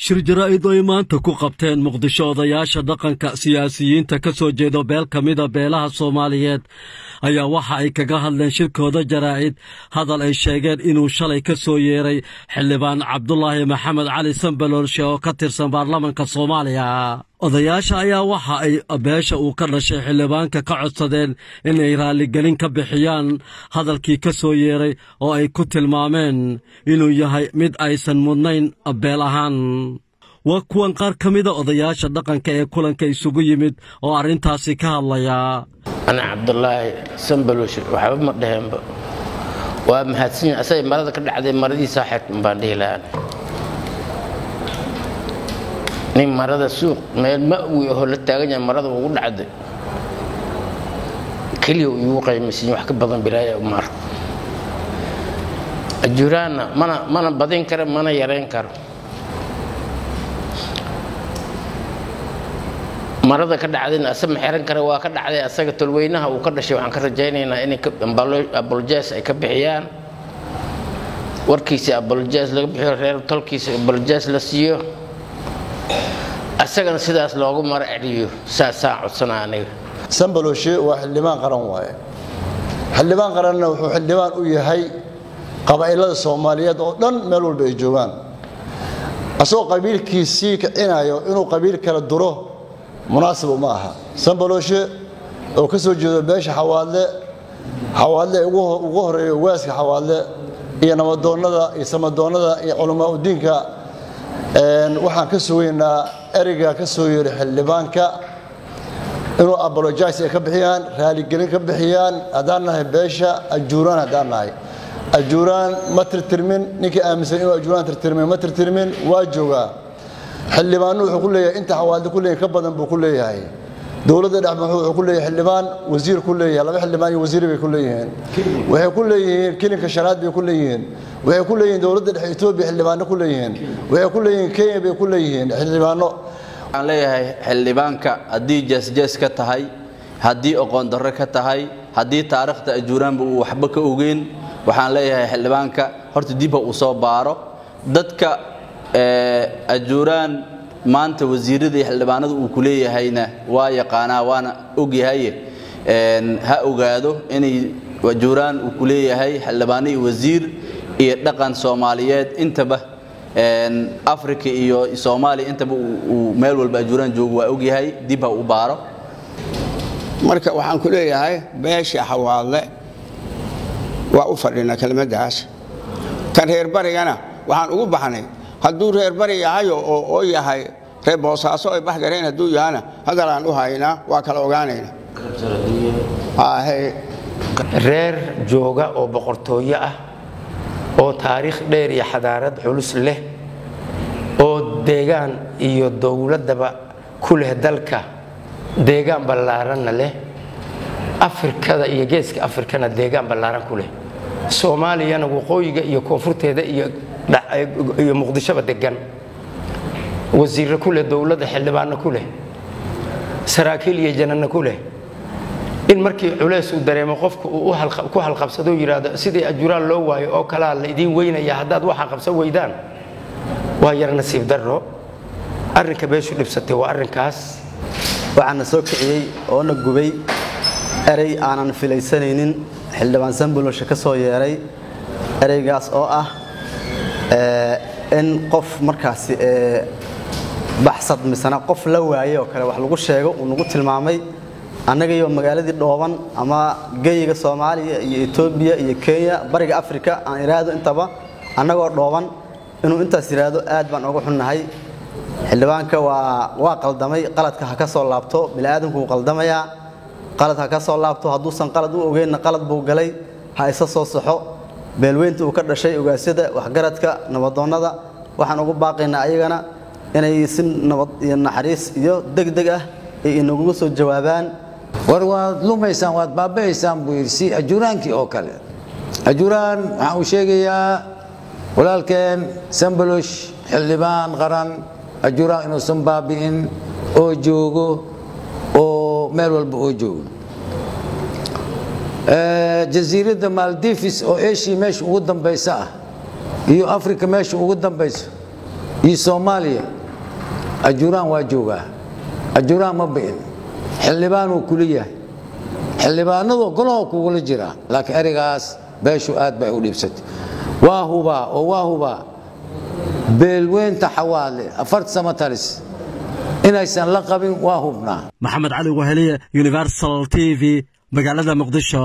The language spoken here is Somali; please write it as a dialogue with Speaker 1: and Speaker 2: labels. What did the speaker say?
Speaker 1: Shir jaraa'id ay maanta ku qabteen Muqdisho odayaasha dhaqanka, siyaasiyiinta ka soo jeedo beel ka mida beelaha Soomaaliyeed ayaa waxa ay kaga hadleen shirkooda jaraa'id hadal ay sheegeen inuu shalay ka soo yeeray xildhibaan Cabdulaahi Maxamed Cali Sambaloolshe oo ka tirsan baarlamanka Soomaaliya. Odayaasha ayaa waxa ay beesha uu ka dhashay xildhibaanka ka codsadeen inay raalligelin ka bixiyaan hadalkii ka soo yeeray oo ay ku tilmaameen inuu yahay mid aysan mudnayn beel ahaan. Waa kuwan qaar ka mida odayaasha dhaqanka ee kulanka isugu yimid oo arrintaasi ka hadlaya.
Speaker 2: Ana Cabdulaahi Sambaloshe waxba ma dheheenba, waa mahadsan. Asay marada ka dhacday, maradiisaa xirtan baan dhihi lahaan. Nin marada suuq meel ma'wi ahoo la taagan yahay marada ugu dhacday keliya uu igu qaymaysan, wax ka badan bilaaya uma arko. Ajuuraanna mana badin karo, mana yarayn karo. Marada ka dhacdayna asa ma xiran kara, waa ka dhacday asaga. Tolweynaha uu ka dhashay waxaan ka rajaynaynaa inay apologize ay ka bixiyaan, warkiisa apologize laga bixiyo, reer tolkiisa apologize la siiyo, asagana sidaas loogu maro celiyo. Saasaan codsanaa aniga.
Speaker 3: Sambaloshe waa xildhibaan qaran waaye. Xildhibaan qaranna wuxuu xildhibaan u yahay qabaa'ilada Soomaaliyeed oo dhan meel walba ay joogaan. Asagoo qabiilkiisii kicinayo inuu qabiil kala duro munaasib uma aha. Sambaloshe oo ka soo jeedo beesha Xawaadle, Xawaadle ugu horeeyo ugaaska Xawaadle iyo nabadoonnada iyo samadoonnada iyo culamaa udiinka, waxaan ka sugaynaa ereyga ka soo yeeray xildhibaanka inuu apologize ay ka bixiyaan, raaligelin ka bixiyaan. Haddaan nahay beesha Ajuuraan, haddaan nahay Ajuuraan, ma tirtirmin. Ninkii aaminsan inuu Ajuuraan tirtirmin, ma tirtirmin, waa joogaa. Xildhibaanu wuxuu ku leeyahay inta Xawaadle ku leeyahay ka badan buu ku leeyahay. Dowladda dhex wuxuu ku leeyahay xildhibaan, wasiir ku leeyahay, laba xildhibaan iyo wasiir bay ku leeyihiin. Waxay ku leeyihiin kilinka shanaad bay ku leeyihiin. Waxay ku leeyihiin dowladda dhexe Etoobiya xildhibaano ku leeyihiin. Waxay ku leeyihiin Kenya bay ku leeyihiin xildhibaano.
Speaker 4: Waxaan leeyahay xildhibaanka, haddii jeesjees ka tahay, haddii aqoon darro ka tahay, haddii taariikhda Ajuuraanba uu waxba ka ogeyn, waxaan leeyahay xildhibaanka horta dib ha uu soo baaro dadka Ajuuraan. Maanta wasiirada iyo xildhibaanada uu ku leeyahayna waa yaqaanaa, waana ogyahay. Ha ogaado inay Ajuuraan uu ku leeyahay xildhibaano iyo wasiir iyo dhaqan Soomaaliyeed intaba, Africa iyo Soomaaliya intaba uu meel walba Ajuuraan joogo, waa ogyahay. Dib ha u baaro.
Speaker 5: Marka waxaan ku leeyahay beesha Xawaadle waa u fadhinaa kelmaddaas. Kan reer barigana waxaan ugu baxnay hadduu reer bari yahay oo yahay reer Boosaaso ay baxgareen, hadduu yahana hadalaan u haynaa, waa kala ogaanayna.
Speaker 6: Reer jooga oo boqortooyo ah oo taariikh dheer iyo xadaarad culus leh oo deegaan iyo dowladdaba ku leh dalka, deegaan ballaaranna leh, Afrikada iyo geeska Afrikana deegaan ballaaran ku leh, Soomaaliyana waqooyiga iyo koonfurteeda iyo Muqdishoba degan, wasiirro ku leh dowladda, xildhibaano ku leh, saraakiil iyo jananno ku leh, in markii culays uu dareemo qofka uu ku halqabsado yidhaahdo sidii Ajuuraan loo waayo oo kalaa la idiin weynaya haddaad waxaa qabsan weydaan, waa yar nasiib darro. Arrinka beeshu dhibsatay waa arrinkaas.
Speaker 7: Waxaana soo kiciyey oona gubay erey aanan filaysanaynin xildhibaan Samboloshe ka soo yeeray, ereygaas oo ah in qof markaasi baxsad misena qof la waayey oo kale wax lagu sheego uu nagu tilmaamay annaga iyo magaaladii dhooban ama geyiga Soomaaliya iyo Etoobiya iyo Kenya, bariga Afrika aan iraahdo, intaba annagoo dhooban inuu intaas yidhaahdo, aad baan uga xunnahay. Xildhibaanka waa qaldamay, qaladka ha ka soo laabto. Bini'aadamku wuu qaldamayaa, qalad ha ka soo laabto. Hadduusan qalad u ogeynna, qalad buu galay, ha isa soo saxo. Beelweynta uu ka dhashay, ogaasyada, waxgaradka, nabadoonnada, waxaan ugu baaqaynaa ayagana inay si nabad iyo naxariis iyo degdeg ah ay inagugu soo jawaabaan.
Speaker 8: War waad lumaysaan, waad baaba'aysaan buu yidhi, si Ajuuraankii oo kale. Ajuuraan waxaan uu sheegayaa walaalkeen Sambalosh xildhibaan qaran Ajuuraan inuusan baabi'in oo joogo oo meel walba oo joogo. Jasiiradda Maldives oo Asia meesha ugu dambaysa ah iyo Africa meesha ugu dambaysa. iyo Soomaaliya Ajuuraan waa joogaa. Ajuuraan ma bi'in, xildhibaanuu kula yahay, xildhibaanadu golaha kugula jiraa, laakiin ereygaas beeshu aad bay u dhiibsatay. Waa hubaa oo waa hubaa beelweynta Xawaadle 4 samatalis inaysan la qabin, waa hubnaa.
Speaker 1: Maxamed Cali Waheliye, Universal TV, magaalada Muqdisho.